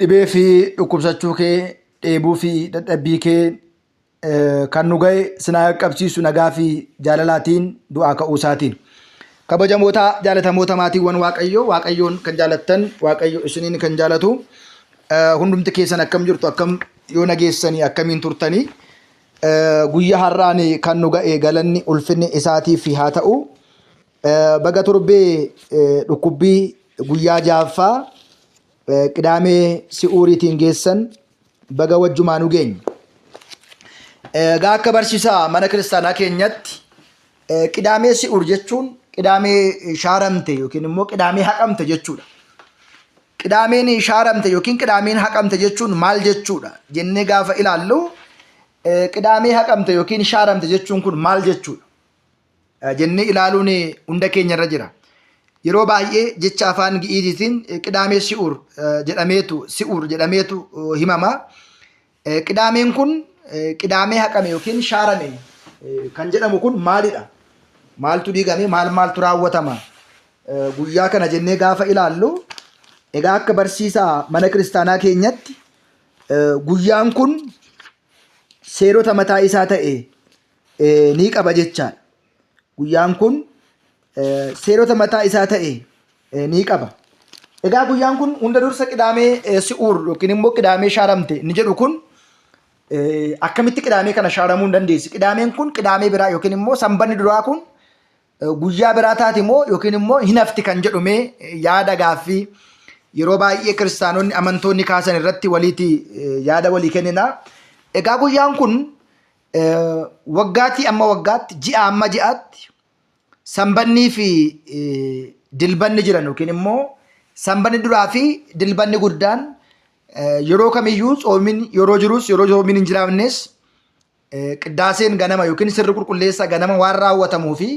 Dhibee fi dhukkubsachuu kee, dheebuu fi dadhabbii kee kan nu ga'e sinaa qaqqabsiisu nagaa fi jaalalaatiin du'aa ka'uu isaatiin. Kabajamoota jaalatamoota maatiiwwan Waaqayyoo, Waaqayyoon kan jaalattan, Waaqayyo isiniin kan jaalatu, hundumti keessan akkam jirtu, akkam yoo nageessanii, akkamiin turtanii? Guyyaa har'aan kan nu ga'e galanni ulfinni isaatiif haa ta'u. Baga torbee dhukkubbii guyyaa ja'affaa Qidaamee Si'uuriitiin geessan baga wajjumaa nu geenye. Egaa akka barsiisaa mana kiristaanaa keenyatti Qidaamee Si'uur jechuun Qidaamee shaaramte yookiin immoo Qidaamee haqamte jechuudha. Qidaameen shaaramte yookiin Qidaameen haqamte jechuun maal jechuudha jennee gaafa ilaallu, Qidaamee haqamte yookiin shaaramte jechuun kun maal jechuudha jennee ilaaluun hunda keenya irra jira. Yeroo baay'ee jecha afaan Gi'iiziitiin Qidaamee Si'uur jedhameetu Si'uur jedhameetu himama. Qidaameen kun Qidaamee haqame yookiin shaarame kan jedhamu kun maalidha? Maaltu diigame? Maal maaltu raawwatama? Guyyaa kana jennee gaafa ilaallu, egaa akka barsiisaa mana kiristaanaa keenyatti guyyaan kun seerota mataa isaa ta'e ni qaba jechaadha. Guyyaan kun seerota mataa isaa ta'e ni qaba. Egaa guyyaan kun hunda dursa Qidaamee Si'uur yookiin immoo Qidaamee shaaramte inni jedhu kun akkamitti Qidaamee kana shaaramuu hin dandeessi? Qidaameen kun Qidaamee biraa yookiin immoo sanbanni duraa kun guyyaa biraa taati moo yookiin immoo hin hafti kan jedhumee yaada gaaffii yeroo baay'ee kiristaanonni amantoonni kaasan irratti waliiti yaada walii kennina. Egaa guyyaan kun waggaatii amma waggaatti, ji'a amma ji'aatti sanbannii fi dilbanni jiran yookiin immoo sanbanni duraa fi dilbanni guddaan yeroo kamiyyuu tsoomiin yeroo jirus yeroo tsoomiin hin jiraannes qiddaaseen ganama yookiin sirri qulqulleessa ganama waan raawwatamuu fi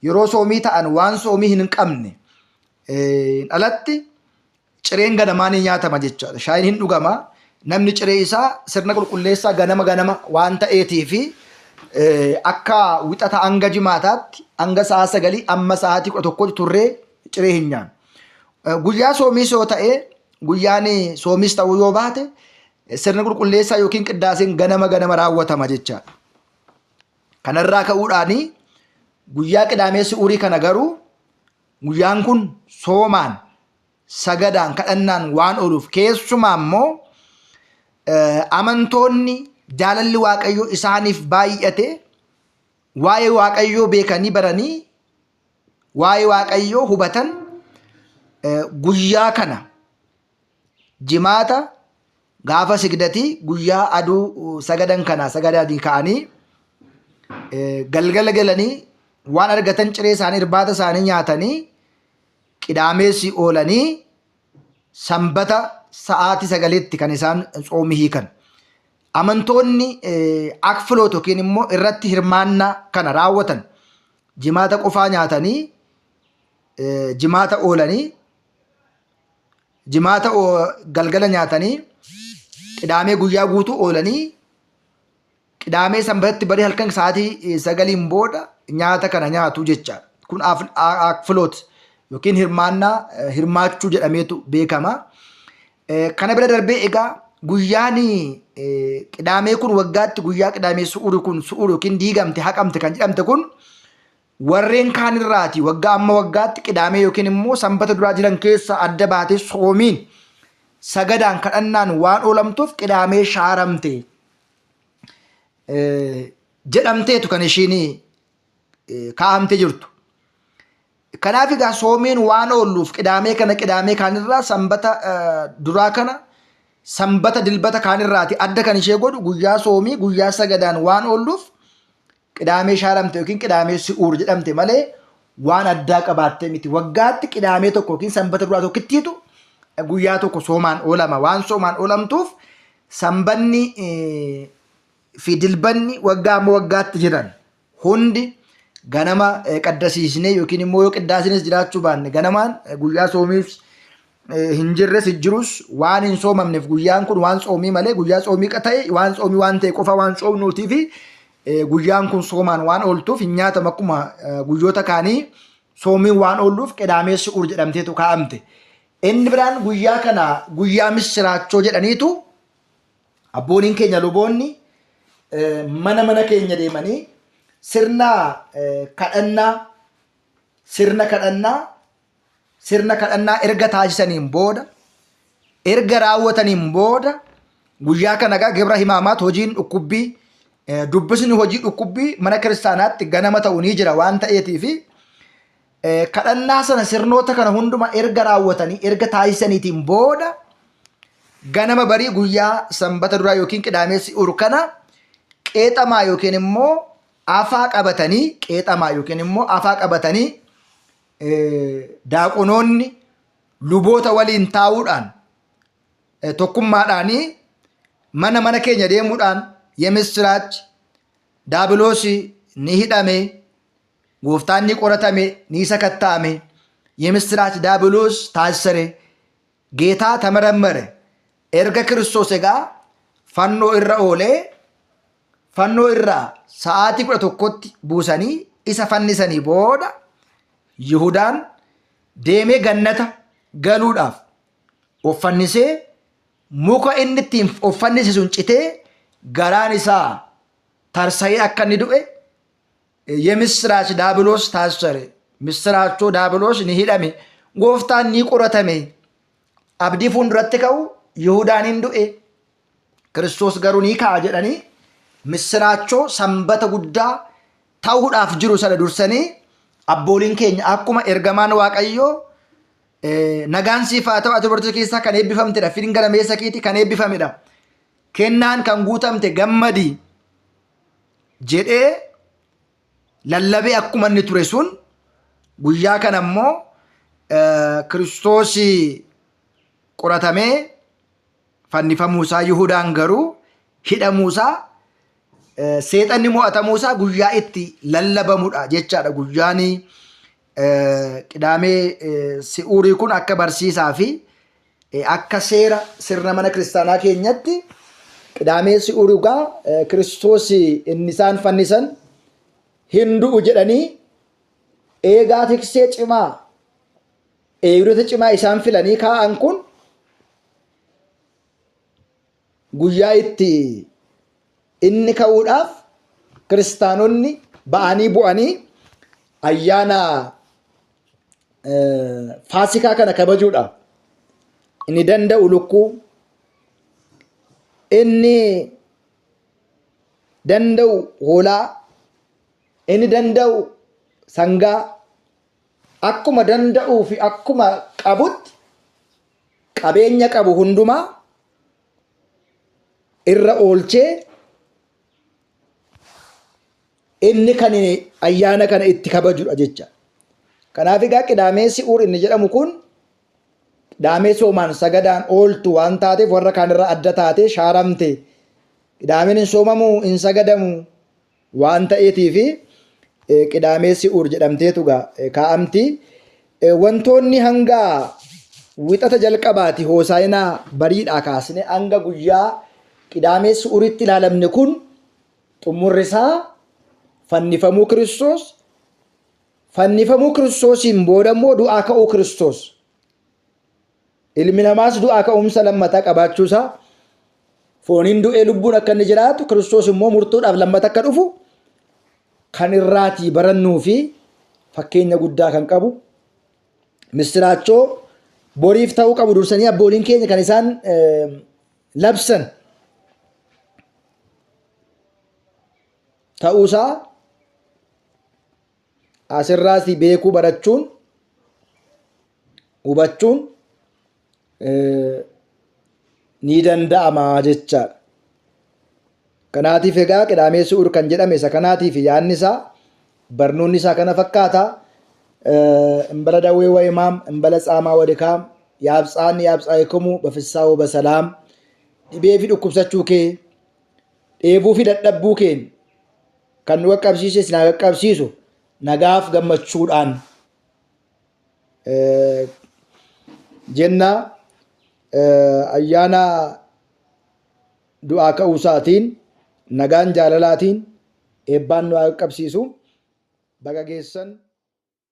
yeroo soomii ta'an waan soomii hin qabne alatti cireen ganamaa ni nyaatama jechaadha. Shaayiin hin dhugama. Namni ciree isaa sirna qulqulleessaa ganama ganama waan ta'eetii fi akka Wixata hanga Jimaataatti hanga sa'a 9 amma sa'aatii 11tti turree ciree hin nyaannu. Guyyaa soomiis yoo ta'e, guyyaan soomiis ta'uu yoo baate, sirna qulqulleessaa yookiin qiddaaseen ganama ganama raawwatama jechaadha. Kanarraa ka'uudhaan guyyaa Qidaamee Si'uurii kana garuu guyyaan kun soomaan, sagadaan, kadhannaan waan ooluuf, keessumaa immoo amantoonni jaalalli Waaqayyoo isaaniif baay'ate, waa'ee Waaqayyoo beekanii baranii waa'ee Waaqayyoo hubatan, guyyaa kana Jimaata gaafa sigdatii guyyaa aduu sagadan kana sagadanii ka'anii galgala galanii waan argatan ciree isaanii, irbaata isaanii nyaatanii, Qidaameessi oolanii Sanbata sa'aatii 9tti kan isaan tsoomii hiikan. Amantoonni akfiloot yookiin immoo irratti hirmaannaa kana raawwatan Jimaata qofaa nyaatanii, Jimaata oolanii, Jimaata galgala nyaatanii, Qidaamee guyyaa guutuu oolanii, Qidaamee Sanbatatti barii halkan sa'aatii 9n booda nyaata kana nyaatu jechaadha. Kun akfiloot yookiin hirmaannaa hirmaachuu jedhameetu beekama. Kana bira darbee egaa guyyaan Qidaamee kun waggaatti guyyaa Qidaamee Su'uuri kun su'uur yookiin diigamte, haqamte kan jedhamte kun warreen kaan irraati waggaa amma waggaatti Qidaamee yookiin immoo Sanbata duraa jiran keessa adda baatee soomiin, sagadaan, kadhannaan waan oolamtuuf Qidaamee shaaramte jedhamteetu kan ishiin kaa'amtee jirtu. Kanaaf egaa soomiin waan oolluuf Qidaamee kana Qidaamee kaanirraa, Sanbata duraa kana Sanbata dilbata kaanirraati adda kan ishee godhu guyyaa soomii, guyyaa sagadaan waan oolluuf Qidaamee shaaramte yookiin Qidaamee Si'uur jedhamte malee waan addaa qabaattee miti. Waggaatti Qidaamee tokko yookiin Sanbata duraa tokkittiitu guyyaa tokko soomaan oolama. Waan soomaan oolamtuuf Sanbanni fi dilbanni waggaa amma waggaatti jiran hundi ganama qaddasiisnee yookiin immoo yoo qiddaasinis jiraachuu baanne ganamaan guyyaa soomiif hin jirres hin jirus waan hin soomamneef, guyyaan kun waan tsoomii malee guyyaa tsoomii ta'e, waan tsoomii waan ta'e qofa waan tsoomnuutii fi guyyaan kun soomaan waan ooltuuf hin nyaatamu, akkuma guyyoota kaanii soomiin waan oolluuf Qidaamee Si'uur jedhamteetu kaa'amte. Inni biraan guyyaa kana guyyaa missiraachoo jedhaniitu abbooliin keenya luboonni mana mana keenya deemanii sirna kadhannaa sirna kadhannaa sirna kadhannaa erga taasisaniin booda erga raawwataniin booda guyyaa kana egaa gibra himaamaat hojiin dhukkubbii dubbisni hojii dhukkubbii mana kiristaanaatti ganama ta'u ni jira waan ta'eetiifi kadhannaa sana sirnoota kana hunduma erga raawwatanii erga taasisaniitiin booda ganama barii guyyaa sanbata duraa yookiin qidaamee si'ur kana qeexamaa yookiin immoo afaa qabatanii qeexamaa yookiin immoo afaa qabatanii daaqonoonni luboota waliin taa'uudhaan tokkummaadhaanii mana mana keenya deemuudhaan yemisiraach daabiloosi ni hidhame gooftaan ni qoratame ni sakatta'ame yemisiraach daabiloos taasisare geetaa tamarammare erga kiristoos egaa fannoo irra oolee fannoo irraa sa'aatii 11tti buusanii isa fannisanii booda Yihudaan deemee gannata galuudhaaf of fannisee muka inni ittiin of fannise sun citee garaan isaa tarsa'ee akka inni du'e yemisiraach daabiloos taasisare misiraachoo daabiloos ni hidhame gooftaan ni qoratame abdii fuulduratti ka'u Yihudaan hin du'e Kiristoos garuu ni ka'a jedhanii missiraachoo sanbata guddaa ta'uudhaaf jiru sana dursanii abbooliin keenya akkuma ergamaan Waaqayyoo nagaan siif haa ta'u ati dubartoota keessaa kan eebbifamtedha firiin gadameessa keetii kan eebbifamedha kennaan kan guutamte gammadi jedhee lallabee akkuma inni ture sun guyyaa kana immoo Kiristoos qoratamee fannifamuusaa Yihudaan garuu hidhamuusaa seexanni mo'atamuusaa guyyaa itti lallabamudha jechaadha. Guyyaan qidaamee si'uurii kun akka barsiisaa fi akka seera sirna mana kiristaanaa keenyatti qidaamee si'uurii dhugaa Kiristoos inni isaan fannisan hin du'u jedhanii eegaa tiksee cimaa eegdota cimaa isaan filanii kaa'an kun guyyaa itti inni ka'uudhaaf kiristaanonni ba'anii bu'anii ayyaana faasikaa kana kabajuudhaaf inni danda'u lukkuu inni danda'u hoolaa inni danda'u sangaa akkuma danda'uu fi akkuma qabutti qabeenya qabu hundumaa irra oolchee inni kan ayyaana kana itti kabajudha jecha. Kanaaf egaa qidaamee si'uur inni jedhamu kun qidaamee soomaan sagadaan ooltu waan taateef warra kaanirraa adda taatee shaaramte. Qidaameen hin soomamu hin sagadamu waan ta'eetiifi Qidaamee Si'uur jedhamteetu egaa kaa'amti. Wantoonni hanga wixata jalqabaati Hoosaa'inaa bariidhaa kaasne hanga guyyaa Qidaamee Si'uuritti ilaalamne kun xumurri isaa fannifamuu Kiristoos, fannifamuu Kiristoosiin booda immoo du'aa ka'uu Kiristoos. Ilmi namaas du'aa ka'umsa lammataa qabaachuu isaa fooniin du'ee lubbuun akka inni jiraatu Kiristoos immoo murtuudhaaf lammata akka dhufu kan irraatii barannuu fi fakkeenya guddaa kan qabu missiraachoo boriif ta'uu qabu dursanii abbooliin keenya kan isaan labsan ta'uusaa asirraas beekuu barachuun hubachuun ni danda'ama jechaadha. Kanaatiif egaa qidaamee su'ur kan jedhame isa kanaatiif yaadni isaa barnoonni isaa kana fakkaata. Imbala dawwee wayimaam, imbala tsaamaa wadikaam, yaabtsaan yaabtsaayikumuu bafissaa wabasalaam dhibee fi dhukkubsachuu kee dheebuu fi dadhabbuu keen kan nu qaqqabsiise isin haa qaqqabsiisu nagaaf gammachuudhaan jenna ayyaana du'aa ka'uu isaatiin nagaan jaalalaatiin eebbaan nu haa qaqqabsiisu baga geessan.